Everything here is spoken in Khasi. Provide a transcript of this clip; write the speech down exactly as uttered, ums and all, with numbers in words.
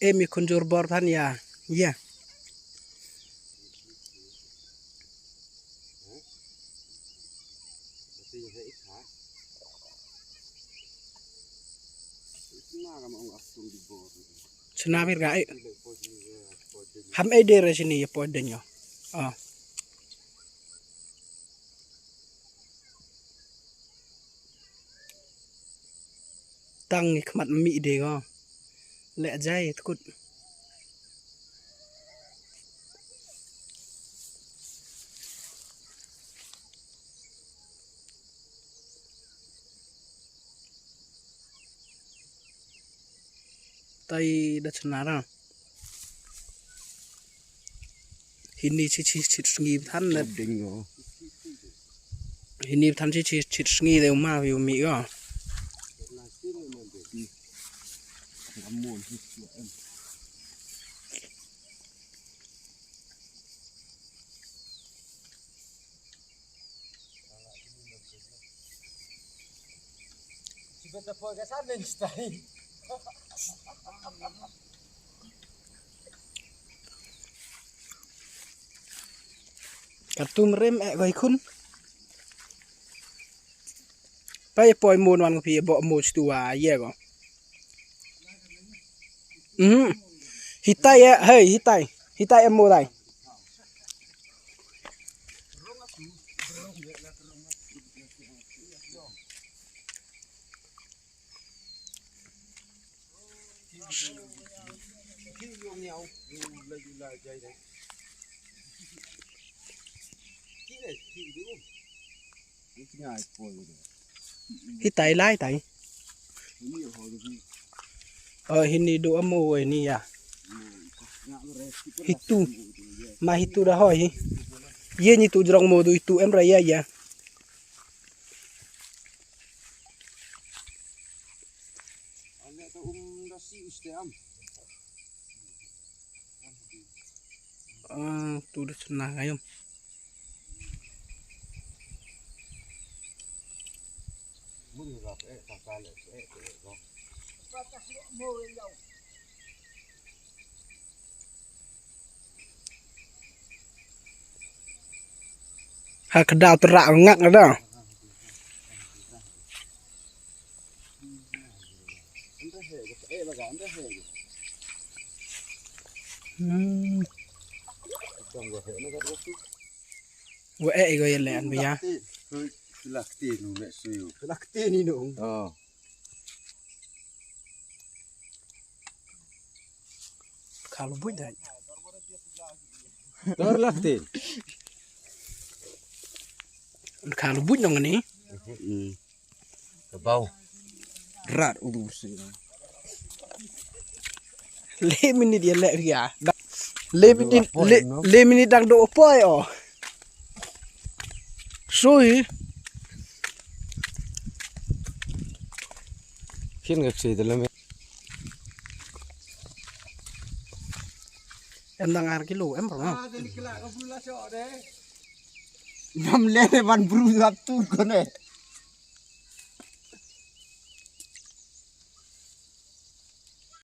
Em i khun jur bor than ya. Ya. Chna bir ga ai. Ham ai de ra sini ya po de nyo. Ah. Tang i khmat mi de go. Le jai tkut. Tai da chna ra. Hini chi chi chi sngi than na. Ding go. Hini than chi chi chi sngi de ma view mi go. Katum rem e goi khun. Pai poi mon wan ko phi bo mo stu wa ye go. Mhm. Hitai ya, hei, hitai. Hitai em mo dai. Hitai lai tai. Oh, hini do amo hini ya. Hitu. Ma hitu da hoi hi. Ye ni tu jrong mo du hitu em ra ya ya. Ah, tu da chna ngayum. Ha ka daw trak ngak na da. Hmm. Wa e go yele an biya. Lakti nu me suyu. Lakti ni nu. Oh. Kalu buit dai. Tor lakti. Kalu buit nong ni. Hmm. Kabau. Rat ulu si. Le minit ya le ya. Le minit, le, le minit dang do poi o. Sui. Kin ngak si dalam. Em dang ar kilo em bro. Ngam le ban bru lap tu kone.